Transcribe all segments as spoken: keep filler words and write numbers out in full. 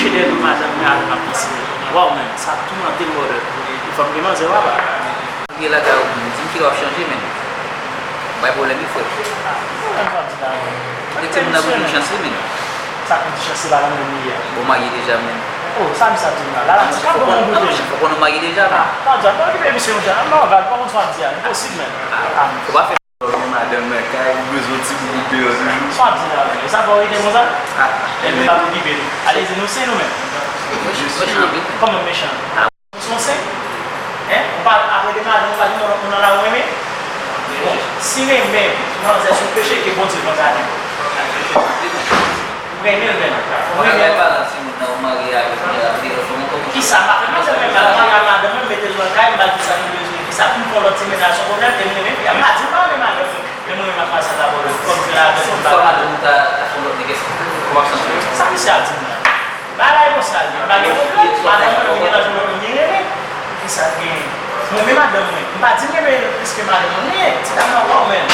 Lè nou madanm mwen avè m ap panse. Waw, men, sa toumante m, brother. Fò m gen manzè, papa. Ou gen lakay ou, di m kilè w ap chanje, men. Bay pwoblèm wi, frè. Ah, pwoblèm sa di la, men. Ou te di moun nan pou di chans li, men. Sa pou di chans li pa nan menm li a. Bon, marye deja, men. Oh, sa misye ap di m la. La, la, ti ka bon moun pou di. Fòk nou marye deja, men. Ah, pa di, pa okipe misye konsa. Non, pa konn sa w ap di a. Enposib, men. Ah, ou pa fè Lè w gen madanm nan kay, ou bezwen yon ti boubou deyò toujou. Sa w ap di la menm? E sa fè w rete konsa? Ah, enben pa okipe nou. Alezi, nou se nou menm. Kòman mechan? Ou se yon sen? Hein? Ou pa ap rele madanm ou, pa di non, ou nan lari ou renmen? Bon, si renmen manzè se yon peche, ke Bondye pran gade. Ou renmen l menm. Ou renmen l. Kisa m ap fè? Manzè mwen, m al marye ak madanm mwen, m mete l nan kay, m ba l tout sa li bezwen. Kisa pou m fè yon lòt ti mennaj, se yon pwoblèm, e m renmen fi a. M pa di m pa renmen madanm mwen, men mwen renmen ak madanm sa pwoblèm. Kòm se la avè m, m pa. Fò madanm ou ta, ta fè yon lòt nèg, kòman w ap santi w? Sa misye ap di m la? Bagay konsa l ye, m pa gen pwoblèm. Madanm mwen, mwen gen lòt moun, mwen gen renmen. Kisa l genyen? Mwen renmen madanm mwen. M pa di m renmen l plis ke madanm mwen. Anyen, ti dam nan, waw, men.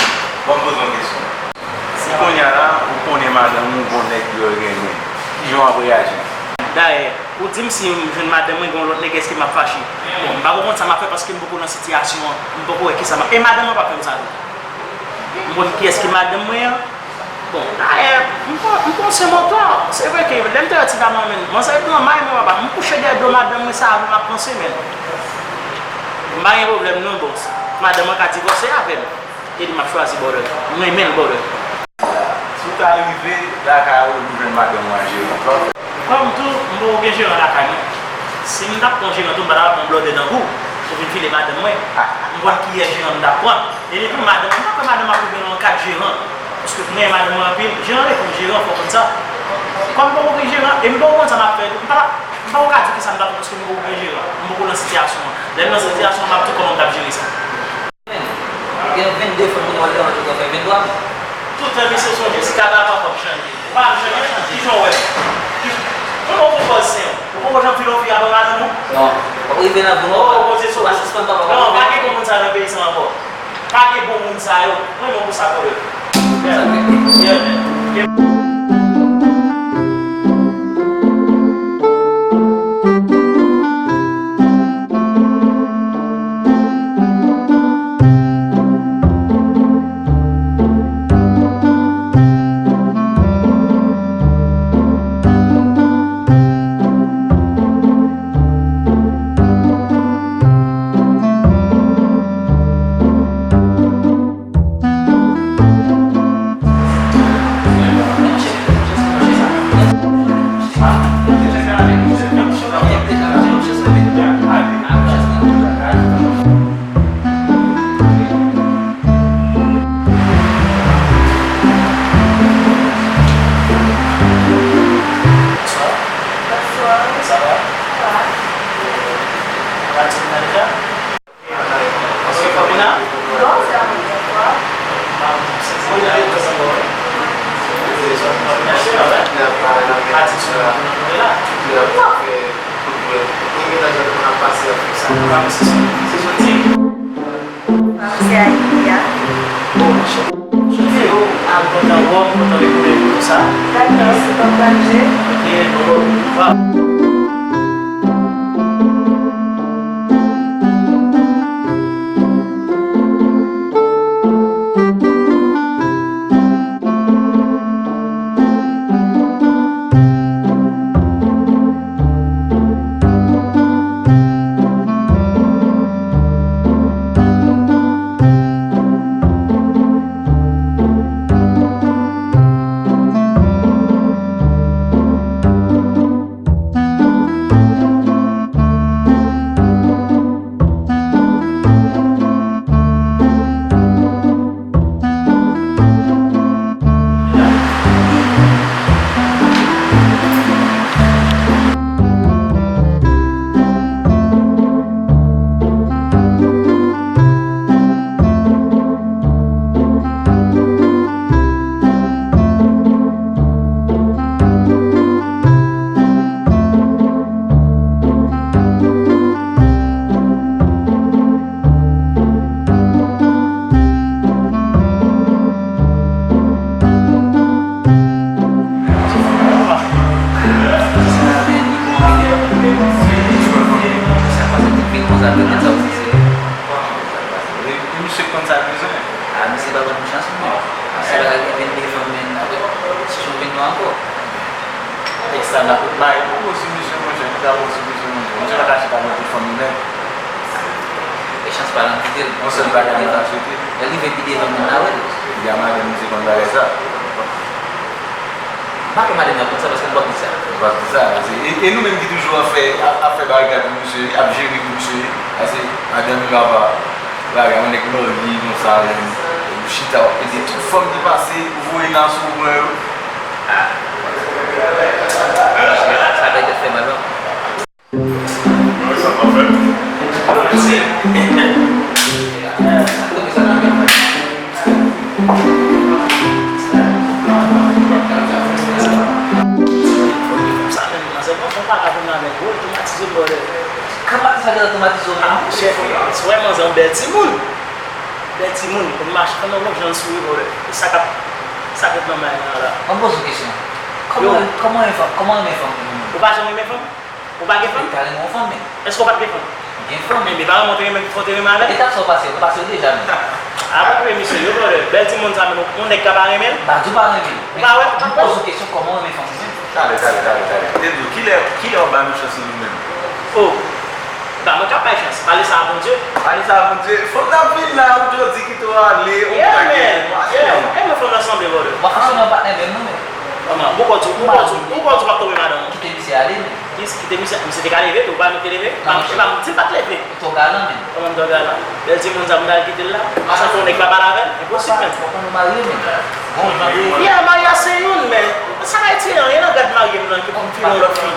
Bon, m poze yon kesyon. Si kounye a la, ou konnen madanm ou gon nèg li renmen, kijan w ap reyaji? Dayè, ou di m si m jwenn madanm mwen gen yon lòt nèg, èske m ap fache? Bon, m pa ko konn sa m ap fè paske m poko nan sitiyasyon an, m poko wè kisa m ap, e madanm mwen p ap fè m sa tou. M konn kiyès ki madanm mwen an. Bon, dayè, m pa, m panse m antò. Se vre ke lè m te wè ti dam nan men, manzè blan may mwen papa, m kouche dèyè do madanm mwen sa avè m ap panse men. M pa gen pwoblèm non, bòs. Madanm mwen ka divòse avè m. E li m ap chwazi, brother. M renmen l, brother. Si w ta rive lakay ou, ou jwenn madanm ou a jeran, sa w fè? Kòm tou, m poko gen jeran lakay mwen. Si m t ap pran jeran tou, m pa t ap ap pran blòdè tankou w pou vin file madanm mwen. M konn kiyès jeran m t ap pran. E depi madanm, m pa kwè madanm ap rive nan kad jeran. Paske m renmen madanm mwen anpil. Jeran rete yon jeran, fò w konn sa. Kòm m poko gen jeran, e m poko konn sa m ap fè tou, m pa, m poko ka di w kisa m t ap fè paske m poko gen jeran. M poko nan sitiyasyon an. Lè m nan sitiyasyon an, m ap di w kòman m t ap jere sa. Gen vennde fanm, kounye a w al nan vennde, w fè venntwa. Tout tan misye sonje, si kaka pa fòk chanje. Ou pa ap chanje, kijan w wè? Ki, kòman w konpòze w? Ou poko janm file yon fi apre madanm ou? Non. W ap rive nan vi w, w ap sispann papa, w ap sispann papa. Non, pa gen bon moun sa nan peyi sa ankò. Pa gen bon moun sa yo. Mwen, mwen pou sa, brother. Yeah, man. Bonswa. Bonswa. Sa va? Sa va. Ou pa di m nan deja? Èske w konn Mina? Non, se la premye fwa. Bon, se Ayiti a. Bon, chante yo al kontan wòm, kontan rekonèt tout sa. Dakò, se pa planje. Ok, bon, bon. Bon, si misye, monchè, nou ta bon, si misye, monchè. Misye pa ka chita nan telefòn li menm. E chans pa l, m kite l. Yon sèl bagay mwen ta swete. Lè l rive pi devan, m vin lave l. Li di a madanm li se konn bagay sa. M pa kwè madanm li ap konn sa, paske m p ap di sa. M p ap di sa, paske e, e nou menm ki toujou ap fè, ap, ap fè barikad pou misye, ap jere pou misye, paske madanm li pa, pa, bagay, yon nèg marye konsa, menm, ou chita, w ap pede tout fanm ki pase, ou voye nan sou ou pran yo. Ah. Sa bay tèt fè mal, non? Mwen sa pa fè. Sa menm, manzè, bon, bon, pa ka pou mwen avèk gwo, l twomatize m, brother. Kòman sa gentan twomatize w menm? Ah, chèf, si w wè manzè yon bèl timoun. Bèl timoun, konn mache, konn nan bon jan l souri, brother. E sa k ap, sa k ap nan may mwen an la. Mwen poze w kesyon. Yo. Kòman, kòman yon fanm, kòman yon fanm renmen w? Ou pa janm renmen fanm? Ou pa gen fanm? Ou ta renmen yon fanm, men. Èske w pa t gen fanm? M gen fanm. Enben, pa renmen w te renmen, fò w te renmen avè l. Etap sa w pase, ou pase w deja, men. A, pa t renmen misye, yo, brother. Bèl timoun sa, men yon nèg ka pa renmen l? M pa di w pa renmen l. Ou pa wè? Men m poze w kesyon, kòman w renmen fanm ou menm? Talè, talè, talè, talè. Te di w, kilè, kilè w ba nou chans nou menm? Oh. Ba mwen k ap bay chans. Pale sa a Bondye. Pale sa a Bondye. Fanm nan vin la, ou tou di kite w ale, ou pa gen. Yeah, man. Yeah. E mwen fanm nan sanble, brother. W ap fonksyone an patnè menm, non, men. Kòman? Ou kwè w di, ou kwè w di, ou kwè w di w ap twonpe madanm ou? Kite misye ale, men. Kis kite misye, misye te ka leve tou, ou pa menm te leve? Non, monchè. E pa m di l pa t leve. Ou twò galan, men. Kòman m twò galan? Bèl timoun sa pou m ta al kite l la? Ansanm fè yon nèg pa pale avè l? Enposib, men. Ou konn ou marye, men. Bon, jan de. Yeah, maryaj se youn, men sa pa retire anyen nan gad marye m nan ki pou m fini yon lòt fi.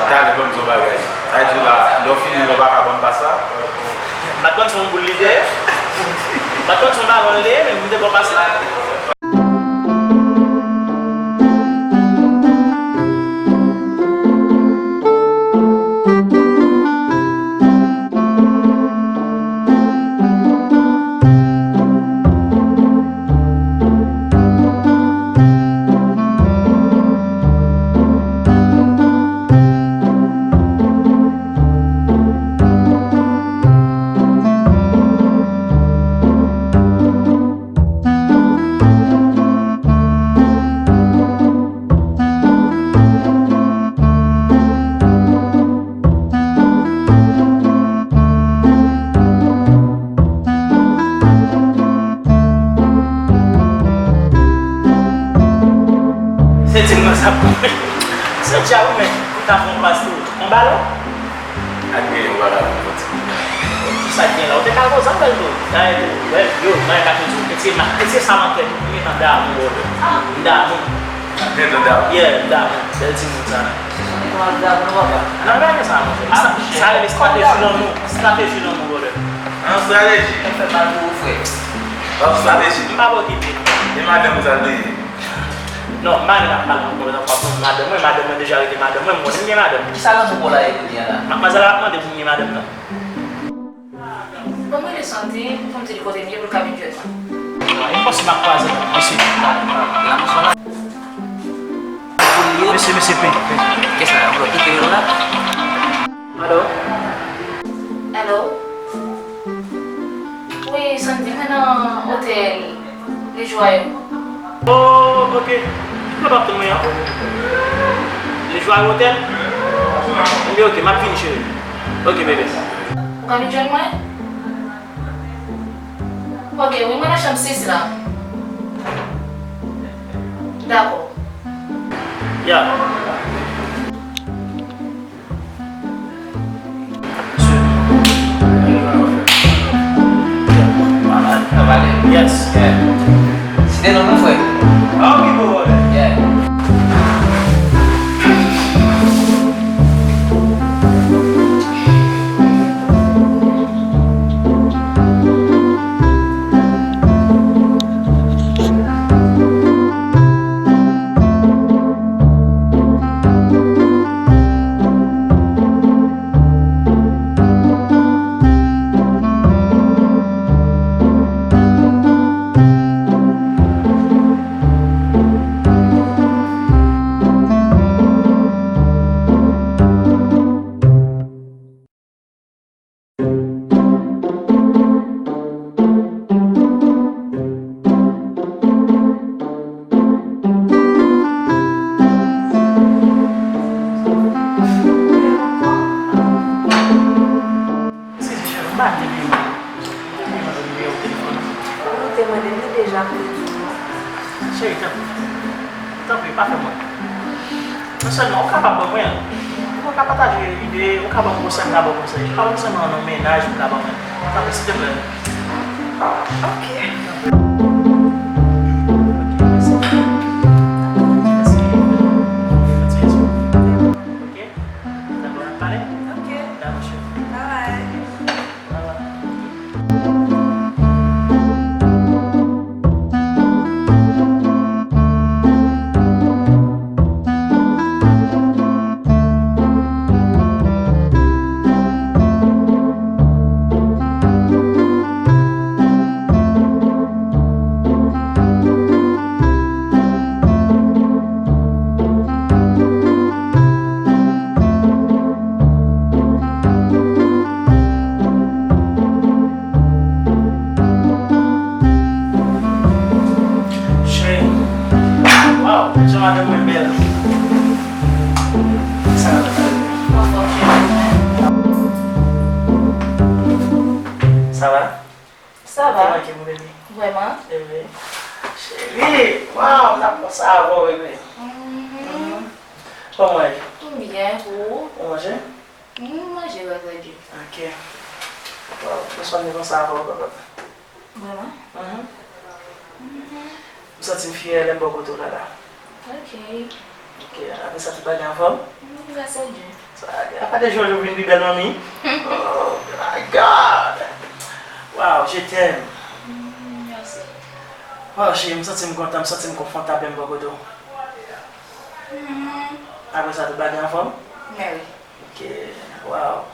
Talè, ban m di w yon bagay. Sa vle di la, lè w fini, w pa ka ban m pa sa? M pa t konn si yon boul li te ye. M pa t konn si yon balon li te ye, men m te ba w pase. Se ti mwen sa pou mwen. Se dja ou menm pou ta fè yon pas tou. Yon balon? Ak gen yon bagay pou fè ti. Sa k gen la, ou te ka koze avè l tou. Dayè tou, wè, yo, mwen ka toujou. Etye ma, etye sa nan kè tou, mwen gentan damou, brother. M damou. Gentan damou. Yeah, m damou. Bèl timoun sa. Se son nèg ou al damou, non, papa? Non, pa gen sa, monchè. Sa, sa rele strateji lanmou. Strateji lanmou, brother. An strateji. Fè mal pou ou, frè. An strateji. M pa okipe. E madanm ou sa l te ye? Non, m pa renmen ap pale ankò, lòt fwa pou madanm mwen, madanm mwen deja rete madanm mwen, m konnen m gen madanm. Kisa lanmou pou w la ye kounye a la? Madmwazèl la ap mande pou m gen madanm nan. Ban m rele Santi pou m di l kote m ye pou l ka vin jwenn mwen. Enposib m ap kwaze l, mesye. Mesye, mesye, pen, pen. Kisa, ou kite yo la? Alo? Alo? Wi, Sandy, mwen nan otèl Le Joyeux. Oh, ok. Ki kote w ap tann mwen an? Le Joyeux Hotel? Ebyen, ok, m ap vini, cheri. Ok, bebe. Ou ka vin jwenn mwen? Ok, wi, mwen nan chanm sis la. Dakò. Ya. Yes. Yeah. Site non nou, frè. Ah, ok, bon, bon. Yeah. Cheri, tanpri. Tanpri, pa fè m wont. Non sèlman, ou kapab ban mwen, ou ka pataje ide, ou ka ban m konsèy, m ka ba w konsèy. Pa ban m sèlman nan mennaj ou ka ban mwen. Tanpri, silteplè. Ok. Ok, mèsi. Mèsi. Ok. Dakò, n ap pale? Ok. Dakò, cheri. Bye bye. Bye bye. Cheri. Waw, jan madanm mwen bèl. Sa va? Sa va? Sa va. Ou te manke m, bebe. Vrèman? Bebe. Cheri, waw, m t ap panse avè w, bebe. Mhm. Mhm. Kòman w ye? M byen, ou? Ou manje? M manje, gras a Dye. Ok. Waw, m sot panse avè w, papa. Vrèman? Mhm. Mhm. M santi m fyè lè m bò kote w la la. Ok. Ok, apre sa, tout bagay anfòm? Mm, gras a Dye. Sa, apa de jòj ou vin pi bèl, manmi? Oh my God! Wow, je t'aime. Mm, mèsi. Wow, cheri, m santi m kontan, m santi m konfòtab lè m bò kote w. Mhm. Apre sa, tout bagay anfòm? Mèsi. Ok, wow.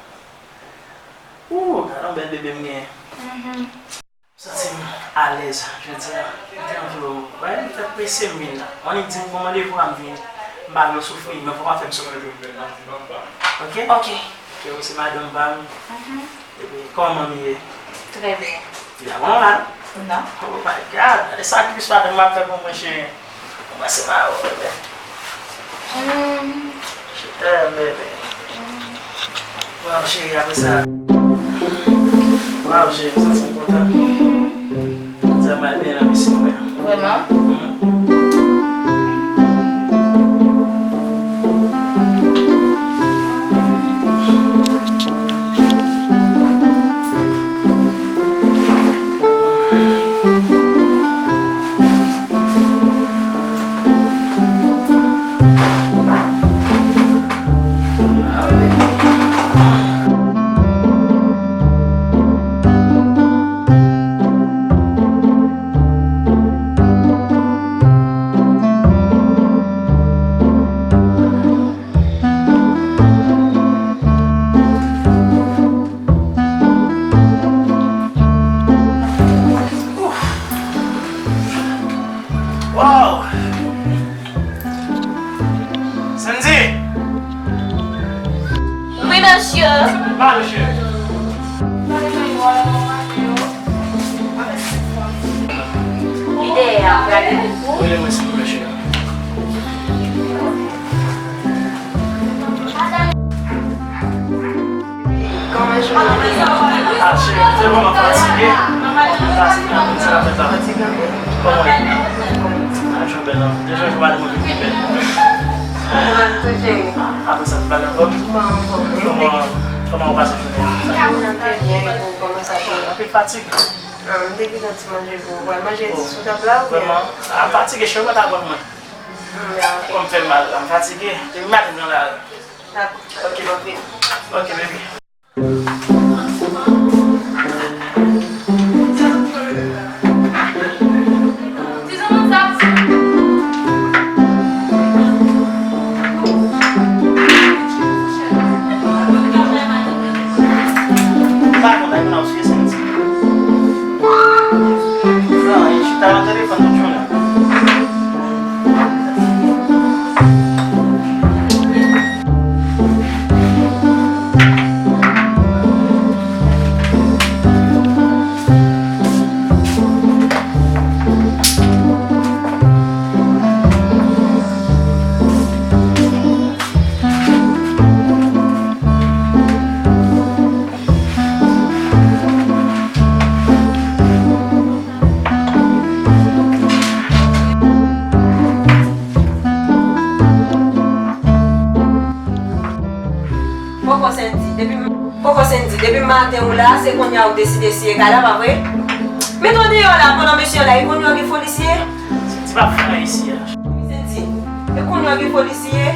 Ooh, gade yon bèl bebe m genyen. Mhm. M santi m alèz jodi a. M te anvi wè w. Wè, m fè prese m vin la. Ou annik di m kòman de vwa m vin. M pa vle w soufri, men fò w pa fè m soufri tou. Ok? Ok. Ok, ou se madanm pa m. Mhm. Epi, kòman manmi ye? Trè byen. Li pa bon la? Non. Oh my God, gade sakrifis madanm m ap fè pou mwen, cheri. Mwen se pa ou, bebe. Mm. Je t'aime, bebe. Waw, cheri, apre sa. Waw, cheri, m santi m kontan. Sa mal byen nan pisin mwen. Vrèman? Mm. Wow! Sandy! Wi, mesye. Ba, mesye. Li dèyè a, ou prale pou ou? Rele mwen, silvouplè, cheri. Kòman jounen an te ye? Ah, cheri, m te vrèman fatige. M fatige anpil, sa k ap fèt la. Fatige anpil? Kòman w ye? Ah, jou bèl, non. Deja jou madanm mwen vin pi bèl. Kòman w ye tou, cheri? Apre sa, tout bagay anfòm? Tout bagay anfòm. Kòman, kòman w pase jounen an? Jounen an te byen, e pou w, kòman sa te ye? Anpil fatig. Ah, m te gentan ti manje pou ou. Pral manje sou tab la, oubyen? Vrèman? Ah, m fatige, cheri, ou pa ta konn mwen. Mm, ya, ok. Kò m fè mal la, m fatige. Depi maten m nan lari. Dakò. Ok. Ok, baby. M pa konn lè moun ap swiye Sandy. Nan, li chita nan telefòn tout jounen. Poko Sendy, depi m, poko Sendy, depi maten ou la, se kounye a ou deside siye kay la, pa vre? Met w deyò la, pandan mesye an la, e kounye a w gen foli siye? Sendy pa fè anyen isi a. Sendy, e kounye a w gen foli siye?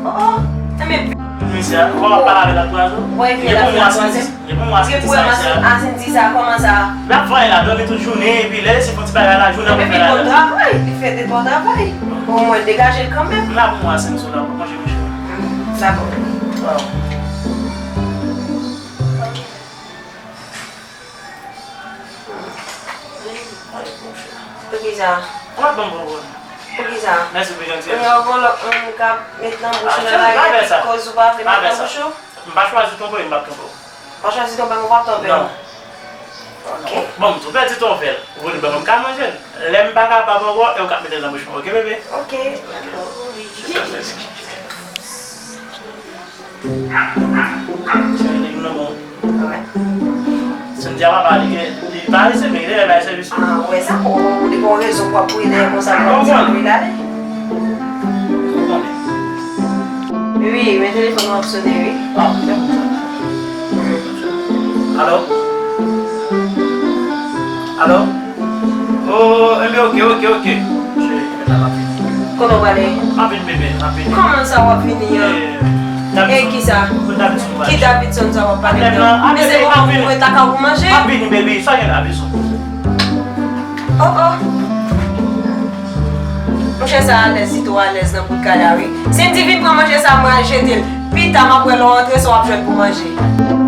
Oh, oh, enben. Mesye a, ou pa pale avè l ap kraze w? Wè, vye l ap kraze. Li pou mwen asanti sa, asanti sa, kòman sa? L ap vanyan la, dòmi tout jounen, epi lè l se fon ti bagay la, jounen ap fè la. Epi bon travay, li fè de bon travay. Omwen degaje l kanmenm. M la pou mwen asanti sou la, pou manje mouche. Dakò. Waw. Poukisa? Ou ap ban m pwoblèm. Poukisa? Mèsi pou jantiyès. Ou gen yon lòt moun k ap met nan bouch ou nan lari epi koz ou pa vle met nan bouch ou? M pa chwazi twonpe w, m p ap twonpe w. Pa chwazi twonpe m, ou p ap twonpe m. Non. Ok. Bon, m tou pèdi twonpe l. Ou vle ban mwen, m ka manje l. Lè m pa kapab ankò, e ou k ap mete l nan bouch mwen, ok, bebe? Ok, dakò. Sendy a papa, li gen, li pa rete, men li te bay sèvis. Ah, ou wè sa? Oh, li gon rezon pou ap kouri dèyè konsa pou ap di kouri la, wi. Ou konnen. Wi, men telefòn nan ap sone, wi. Ah, se bon sa. Alo? Alo? Oh, enben, ok, ok, ok. Cheri, enben, la, m ap vini. Kote w prale? M ap vini, bebe, m ap vini. Kòman sa w ap vini an? E kisa? Ki Davidson sa w ap pale de? Men se bon pou mwen ta ka pou manje? M ap vini, bebe, sa gen la, bezwen. Oh, oh. Monchè sa alèz, li twò alèz nan bout kay la, wi. Sendy vin pran manje sa, mwen al jete l. Pita, m ap wè lè w antre, sa w ap jwenn pou manje.